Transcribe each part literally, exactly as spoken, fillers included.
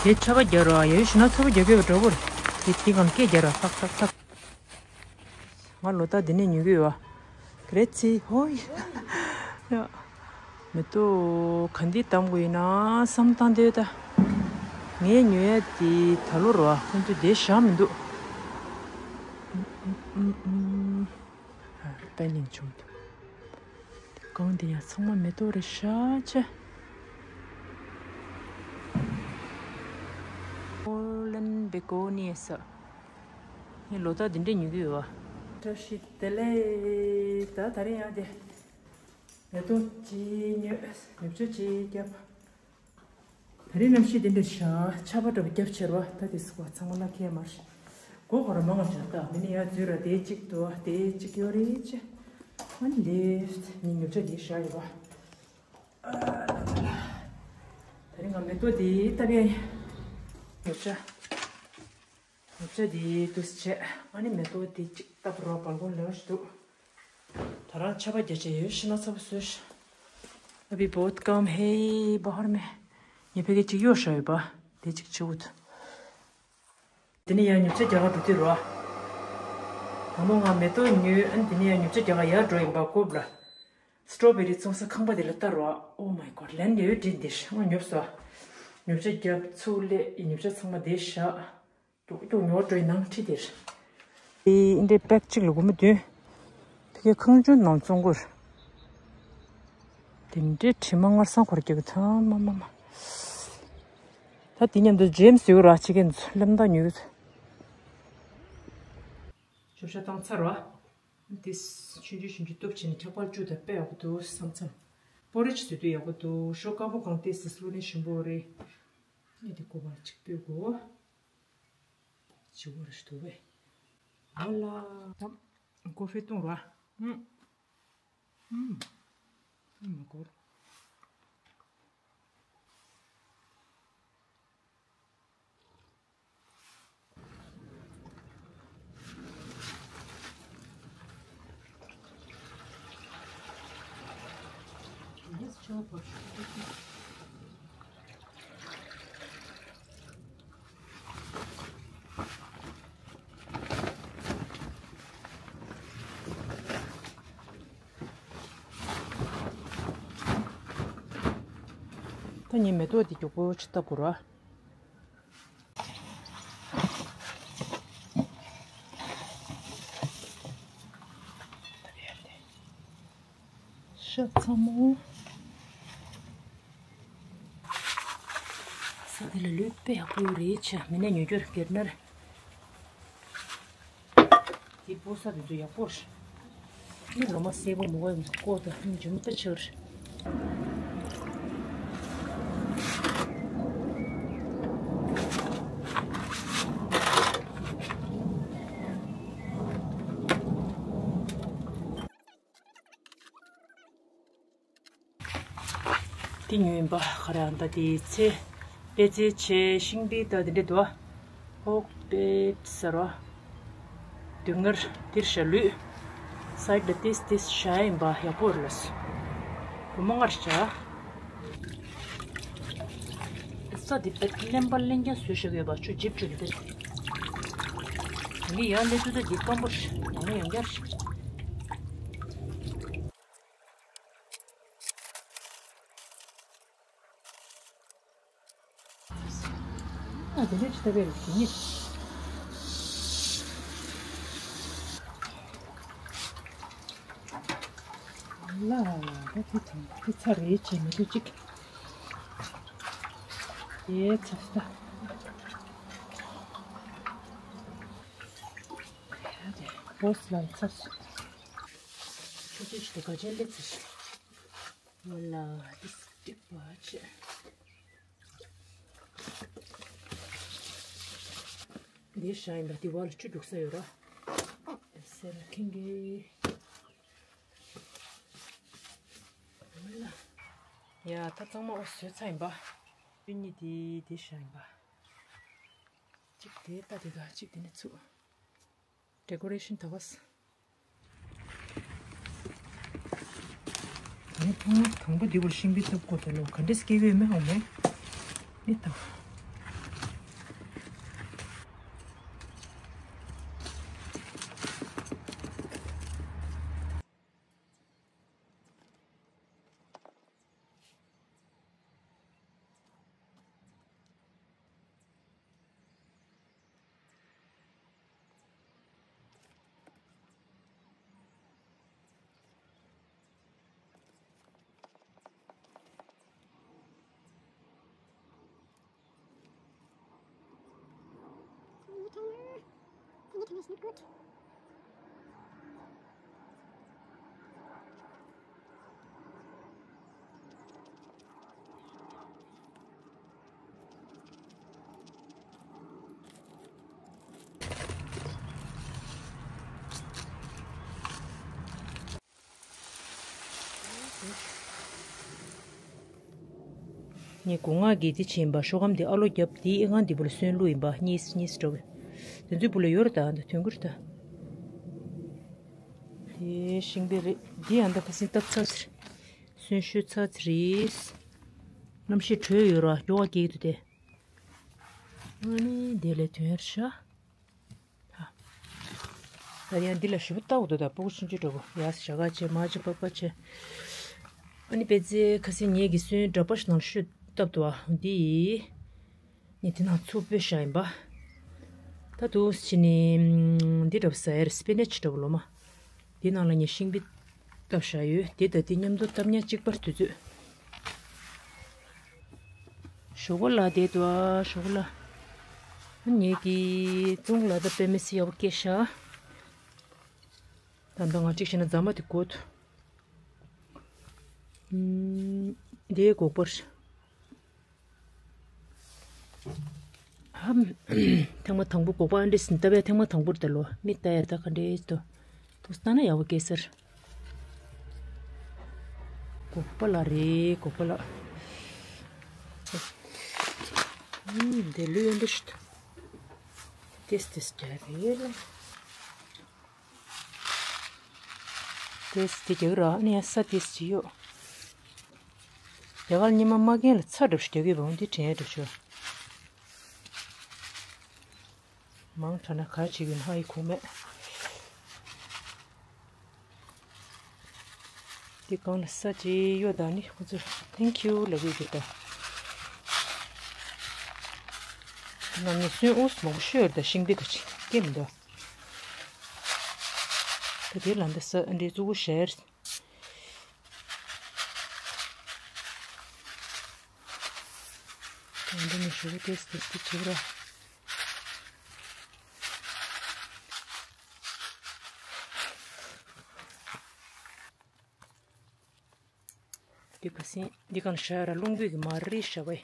དེ་ཆར་པ་རྒྱག་རོགས། ཡ་ཡོ་ཞུ་ན་ཆར་པ་རྒྱག་གི་ཡོད་པ་འདྲ་པོ་རེད། དེ་དེ་གང་སྐད་རྒྱག་རོགས། ཐག་ཐག་ཐག་ང་ལོ་ལྟར་འདི་ནས་ཉོ་གི་ཡོད་པ། ག་རེ་ཚི་ཧོ་ཡ། ཡ། མེ་ཏོག་ག་འདི་བདམས་དགོས་ཡིན་ན་བསམ་བཏང་དེ་ད། ངས་ཉོ་ཡ་དེ་ད་ལོ་རོ། ཁོང་ཚོས་དེ་བཞག་མི་འདུག་ཨ། པད་ཉིན་བྱུང་འདུག་གང་དེ་ཡང་ཚང་མ་མེ་ཏོག་རེད་ཤག་ཆེ། Golden begonias། ངས་ལོ་ལྟར་འདི་འདྲས་ཉོ་གི་ཡོད་པ། བཀྲ་ཤིས་བདེ་ལེགས། ད་ད་རིང་ཡང་དེ་མེ་ཏོག་ཅིག་ཉོས། ཉོ་ཆ་ཅིག་བརྒྱབ། ད་རིང་གནམ་གཤིས་འདི་འདྲ་ཤག་ཆར་པ་འདྲ་པོ་རྒྱབ་ཆེར་བ། ད་དེ་སུ་བ་ཚང་མ་ལ་ཁེལ་མར། སྒོ་ཁོ་ར་མང་ང་བཞག་ད། མི་ནི་ཡ་འཛུལ་ར་དེ་གཅིག་ཏུ་དེ་གཅིག་ཡོད་རེད་ཅེ། ཨ་ནི་ལེབ་ནི་ཉོ་ཆ་འདི་བཞག་ཡོད་པ། ད་རིང་ང་མེ་ཏོག་འདི་ལྟ་བའི་ཉོ་ཆ། ཉོ་ཆ་འདི་དུས་ཆེ། ཨ་ནི་མེ་ཏོག་འདི་གཅིག་ལྟ་བུ་རོ་བལ་གོང་ལེ་ཤ་འདུག་ད་རང་ཆར་པ་རྒྱག་ཆ་ཡོད་ཤི་ན་ཚ་པོ་བཟོས་ཤི། अभी बहुत कम है बाहर में། ངས་ཕ་གི་གཅིག་གཡོར་བཞག་ཡོད་པ། དེ་གཅིག་བྱེད་འུ་ཐུ། དེ་ནས་ཡང་ཉོ་ཆ་རྒྱག་ག་འགྲོ་དུས་རོ། དང་པོ་ང་མེ་ཏོག་ཉོས། ཨ་ནི་དེ་ནས་ཡང་ཉོ་ཆ་རྒྱག་ག་ཡར་འགྲོ་ཡིན་པ། ཀོབ་ལ། སི་ཊོ་བེ་རི་བཙོང་ས་ཁང་པ་དེ་ལ་ལྟ་རོ། Oh my God། ལན་ཡོད་དྲིན་དེ་ཧྲ་ང་ཉོབ་སོ། ཉོ་ཆ་རྒྱབ་ཚུགས་ལེ་ཉོ་ཆ་ཚང་མ་དེ་བཞག་ཀྱོག་ཀྱོག་ཉོ་འགྲོ་ཡི་ནང་ཁྲི་དེར། དེ་འདྲའི་པེག་གཅིག་ལ་སྒོར་མོ་བདུན། ཕ་གི་ཁང་ཆུང་ནང་བཙོང་དགོས། དེ་འདྲའི་དྲི་མ་སྔར་སང་འཁོར་རྒྱག་གི་ཐོན་མ་མ་མ། ད་དེ་མཉམ་དུ་ཇེམ་སི་ཡོད་ར་ཕྱི་རྒྱལ་ཚོ་སླེབས་མདའ་ཉོས་གི། ཤོབ་ཤ་བཏང་ཚར་བ། དེ་ཆུང་ཆུང་ཆུང་ཆུང་གཏུབ་བྱས་ནས་འཁྱག་པར་བཅུག་དང་དཔེ་ཡག་པོ་འདུག་བསམ་ཚར། པོ་རི་ཇི་བཟོས་དུས་ཡག་པོ་འདུག་ཤོ་དཀར་པོ་གང་ཏེ་སི་སི་ལུ་ནས་ཞིམ་པོ་རེད། ཨེ་དེ་ཀོ་བར་གཅིག་སྤོས་དགོས། ཅི་བར་ཞིག་འདུག་བས། ཨ་ལ། ད་ཀོ་ཧྥེ་བཏུང་ར། ཨུམ། ཨུམ། ཨུམ་མ་གོར། ད་ངས་མེ་ཏོག་འདི་མགྱོགས་པོ་ཅིག་བཏབ་དགོས་ར། ཤ་ཚ་མོ། ས་དེ་ལ་ལུད་དཔེ་ཡག་པོ་ཡོད་རེད་ཆ། མི་ནས་ཉོ་རྒྱུར་སྒེར་ནར། དེ་སྤོ་ས་དེ་ཚོ་ཡག་པོ་རེད། མི་ལོ་མ་སེར་པོ་མོ་ག་ཡོང་ཀོ་ད་ཧུན་འཇུམ་ཏ་ཆགས་རེད། དེ་ཉོས་ཡིན་པ་ག་རེ་ཨ་ད་དེའི་ཚེ། པད་ཚལ་ཆེ་ཤིང་པའི་ད་དེ་འདྲ་འདུག་ཨ། ཧོག་པེབ་ཟེར་བ། དུང་དཀར་དེར་ཞྭ་ལུས། སའིཌ་ལ་ཏིས་ཏིས་ཞྭ་ཡིན་པ་ཡག་པོ་རེད་ལ་སོ། རུ་མ་ངར་བྱ། ས་དེ་པད་ལེན་པ་ལེན་རྐྱང་བཟོས་བཞག་ཡོད་པ་ཆུ་འཇིབ་ཆུ་ལ་དེར། ངས་ཡང་ལས་དུས་ད་འདི་སྐམ་པོ་རེད། ཡང་ལས་ཡང་བསྐྱར་ཞིག་ཨ་དེ་འདྲ་ཅི་ལྟ་བས་རེད་དེ་ཉིད། ལ་ལ་ལ་དེ་ཚང་དེ་ཚ་རེད་བྱས་མི་འདུག་ཅིག་ཨེ་ཚ་ས། ཨ་དེ་བོས་ལ་ཚ་སོང་། ཁྱོད་ཚོས་ཅི་ལྟ་ག་ཅན་ལེ་ཚ་ཞིག་ལ་ལ་དེ་སི་ཏིག་པ་ཆེ། འདི་ཤ་ཡིན་པ་འདི་བ་ལ་བཅུ་དྲུག་ས་ཡོད་ར། སེར་ཁེང་གི། ཡ་ད་གཙང་མ་འོ་བཟོས་ཚ་ཡིན་པ། བཅུ་གཉིས་འདི་འདི་ཤ་ཡིན་པ། གཅིག་དེ་ལྟ་དེ་ག་གཅིག་དེ་ནས་ཚུགས། Decoration ད་བས། ད་ནི་ཕུང་དང་པོ་འདི་བར་ཤིང་པའི་སྟབས་བཀོད་དེ་ལོ་ག་འདྲས་སྐྱེ་གི་ཡོད་མེད་ཧ་མེད། ནི་ད། Good. ངས་སྒོ་ང་གི་དེ་ཕྱིན་པ་ཤོག་སྒམ་དེ་ཨ་ལོ་རྒྱབ་དེའི་ཨེ་ཁང་དེ་བུ་ལ་སོན་བླུགས་ཡིན་པ་གཉིས་གཉིས་འགྲོ་བས། དེ་ཚོའི་བུ་ལ་ཡོར་ད་ཨ་འདི་དོན་གུར་ད། དེ་ཤིང་པེ་རེད། འདི་ཨ་འདི་ཁ་སིན་སྟབས་ཚ་ཚིར། སོན་ཤོད་ཚ་ཚིར་རེད། གནམ་གཤིས་དྲོད་ཡོད་ར་མགྱོགས་པ་སྐྱེ་གི་འདུག་སྟེ། ཨ་ནི་དེ་ལས་དོན་ཡར་ཤ། ད་ཡང་འདི་ལ་ཞིབ་པོ་ལྟ་དགོས་འདུག་ད་སྤུ་གུ་ཆུང་ཆུང་འདྲ་པོ་ཡ་ཞ་ག་བྱེད་མ་བྱེད་པག་པ་བྱེད། ཨ་ནི་པེ་ཙེ་ཁ་སི་ཉེ་གི་སོན་འདྲ་པོ་ཞིག་ནང་ལ་ཤུ་བཏབ་འདུག་ཨ་འདི་ནི་དེ་ནང་ཚུར་སྤོས་བཞག་ཡིན་པ། ད་དུ་ཕྱི་ནས་འདི་འདྲ་པོ་ཟ་ཡར་སྤེ་ནེ་ཆི་འདྲ་པོ་ལོ་མ། འདི་ནང་ལ་ངས་ཤིང་པི་བཏབ་བཞག་ཡོད། དེ་ད་དེ་མཉམ་དུ་བཏབ་ཉག་གཅིག་པར་དུས་ཚོད། ཞོག་ལ་དེ་དུ་ཨ་ཞོག་ལ། ངེད་ཀྱི་ཙུང་ལ་ད་པེ་མེ་སི་ཡག་པོ་སྐྱེས་ཤག་ད་ལྟ་ང་གཅིག་བྱས་ན་རྫ་མ་དེ་བཀོད། ཨུམ། དེའི་སྒོག་པར། ཧམ། ཐེངས་མ་དང་པོ་སྒོག་པ་ཨ་འདྲེ་ཟིན་ལྟ་བའི་ཐེངས་མ་དང་པོར་ད་ལོ་མི་ལྟ་ཡ་ད་ག་འདྲེ་ཏོ། ཏུ་ལྟ་ན་ཡག་པོ་སྐྱེས་ཟེར། སྒོག་པ་ལ་རེད་སྒོག་པ་ལ། ཨུམ། དེ་ལུས་ཨ་འདྲེ་ཤུ། ཏེས་ཏེས་རྒྱ་རེད་ལ། ཏེས་དེ་རྒྱག་ར་ཨ་ནི་ཡ་ས་ཏེས་ཅི་ཡོད། རྒྱ་གར་ཉི་མ་མ་རྒན་ལ་ཚ་སྒྲབ་ཞུ་རྒྱག་གི་བང་འདི་དྲན་འགྲོ་ཆོག་མང་དྲགས་ན་ག་བྱེད་ཀྱི་ཧ་ཡི་ཁུག་མེད། འདི་གང་ལ་ས་ཅི་ཡོད་ད་ནི་ཁོ་ཚོ་thank you ལབ་ཀྱི་འདུག་ད། ང་ནི་སོན་ཨུས་མང་པོ་ཤོར་ད་ཤིང་པི་ག་ཅི་སྐྱེ་མི་འདུག་ད་དེ་ལ་འདི་ས་འདི་གཙུག་པོ་ཞེར། ང་འདི་ནས་ཞུ་གི་ཏེས་ཏེས་ཏེ་བྱེད་ར། འདི་ཁ་སིན་འདི་གང་ཤ་ར་རླུང་བུས་ཀྱི་མ་རི་ཤ་བའི་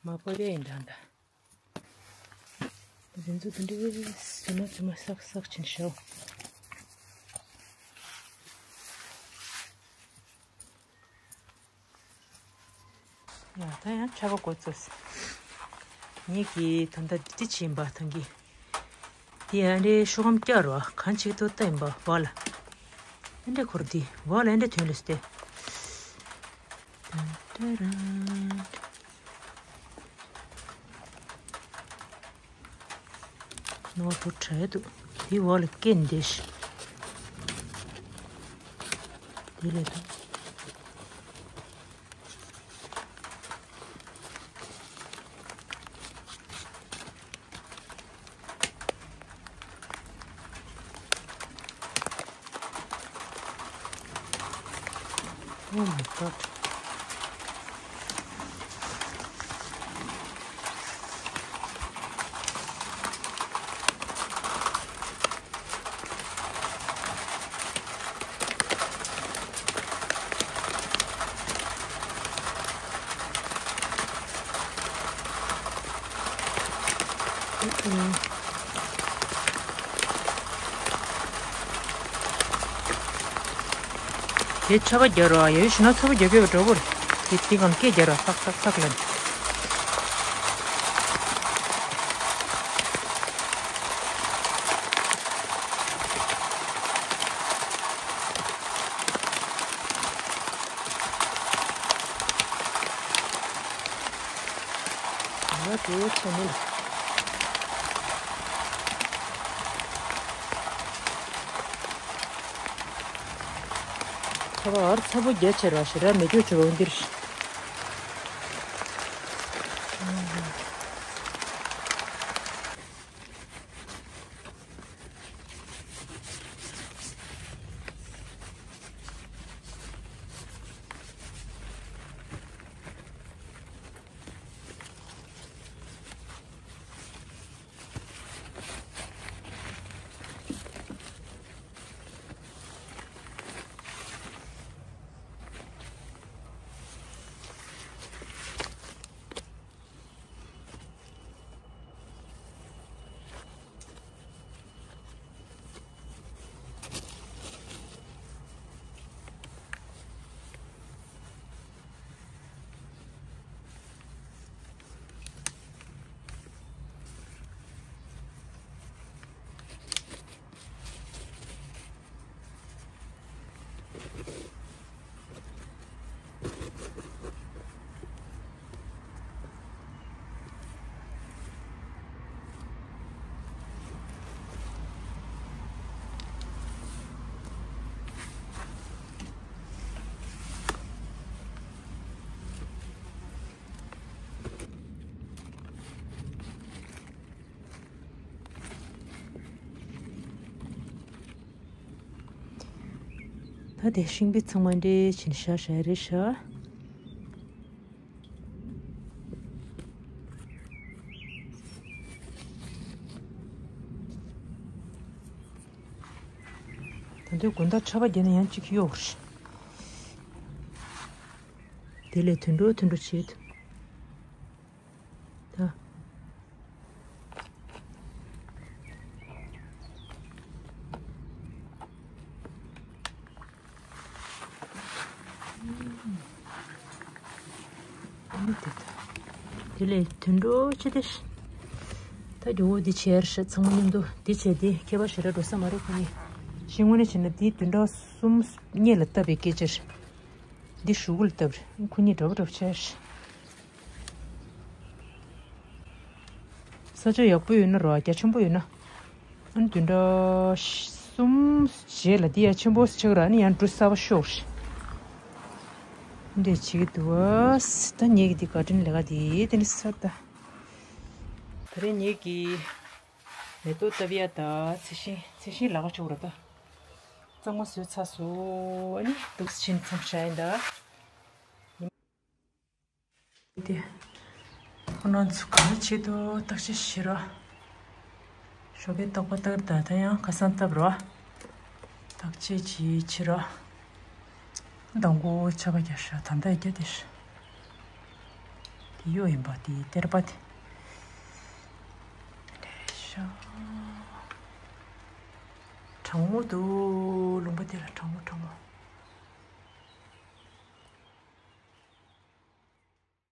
མ་པ་བའི་ཡིན་ད་འདི་ཚོ་དེ་འདྲའི་ཟི་མ་ཟི་མ་སག་སག་ཕྱིན་ཤོག་ཡ་ད་ཡང་ཆར་པ་འགོ་ཚུགས། ངེད་ཀྱིས་ད་ལྟ་འདི་ཕྱིན་པ་ཐང་གི། འདི་ཡང་འདྲའི་ཤོག་སྒམ་བསྐྱར་བ་གང་ཅིག་ཏུ་བལྟས་ཡིན་པ་བ་ལ། ཨེ་འདྲའི་འཁོར་འདི་བ་ལ་ཨེ་འདྲའི་དོན་ལས་སྟེ། ཏན་ཏན་རན། ནོར་བུ་བྲལ་འདུག་འདི་འོག་ལ་སྐྱེ་འདི་ཞིག་འདི་ལས་འདུག Oh my god. དེ་ཆར་པ་རྒྱག་རོགས་ཡོད་ཞུ་ན་ཚ་པོ་རྒྱག་གི་ཡོད་འགྲོ་བོར། དེ་དེ་གང་སྐད་རྒྱག་རོགས་ཏག་ཏག་ཏག་ལབ། ང་དེའི་ཆ་ནས། ཁ་བ་ཨར་ཚ་པོ་རྒྱ་ཆེ་ར་ཞེ་དྲག་མེད་རྒྱུ་བྱུང་འདིར། དེ་ཤིང་པའི་ཚང་མ་འདྲེ་ཕྱིན་ཤ་ཤ་རེད་ཤ། ད་དུང་དགུན་ཟླ་ཁྲ་བ་བརྒྱབ་ན་ཡང་གཅིག་གཡོག་རེད། དེ་ལས་དུད་འགྲོ་དུད་འགྲོ་བྱེད། ད། དེ་ལས་དུད་འགྲོ་ཆེ་དེ། ད་ཇོ་བོ་འདི་ཆེར་ཤ་ཚང་མ་མཉམ་དུ་འདི་བྱས་ཏེ་ཁྱད་པར་ཞེ་དྲག་འགྲོ་ས་མ་རེད་ཁོ་གཉིས། ཤིང་ངོས་ནས་བྱས་ན་འདི་བདུན་ཕྲག་གསུམ་གཉིས་ལ་བཏབ་པའི་སྐད་ཆ་རེད། འདི་གཞུག་གུ་ལ་བཏབ་རེད་ཁོ་གཉིས་འདྲ་པོ་འདྲ་པོ་ཆེར། ས་ཆ་ཡག་པོ་ཡོད་ན་རོ་རྒྱ་ཆེན་པོ་ཡོད་ན། ཨ་ནི་བདུན་ཕྲག་གསུམ་རྗེས་ལ་འདི་ཡང་ཆེན་པོ་ཆགས་ར་ཨ་ནི་ཡང་འབྲུ་གསར་པ་ཤོར། འདི་བྱེད་ཀྱི་འདུག་ཨ། ད་ངེད་ཀྱི་འདི་ག་དྲིན་ལས་ཀ་འདི་དེ་ནི་ས་ད། ད་རེས་ངེད་ཀྱི་མེ་ཏོག་བཏབ་ཡ་ད་ཚི་ཤིང་ཚི་ཤིང་ལ་ཁ་ཆོག་ར་ད། གཙང་མ་བཟོས་ཚར་སོང་ཨ་ནི་འདུག་ཕྱིན་མཚམས་བཞག་ཡིན་ད། དེ། ཁོ་རང་ཚོ་ག་རེ་བྱེད་དོ་བརྟག་དཔྱད་བྱེད་རོགས། ཞོགས་ཀས་རྟག་པར་ལྟར་ད་ལྟ་ཡང་ཁ་སང་བཏབ་རོགས། བརྟག་དཔྱད་བྱེད་བྱེད་རོགས། མདང་དགོང་ཆར་པ་བརྒྱབ་ཤག་ད་ལྟ་རྒྱབ་བསྡད་ཤག་དེ་གཡོག་ཡིན་པ་དེ་གཏེར་པ་དེ། ལས་ཤག་གྲང་མོ་འདུག་ལུང་པ་དེ་ལ་གྲང་མོ་གྲང་མོ།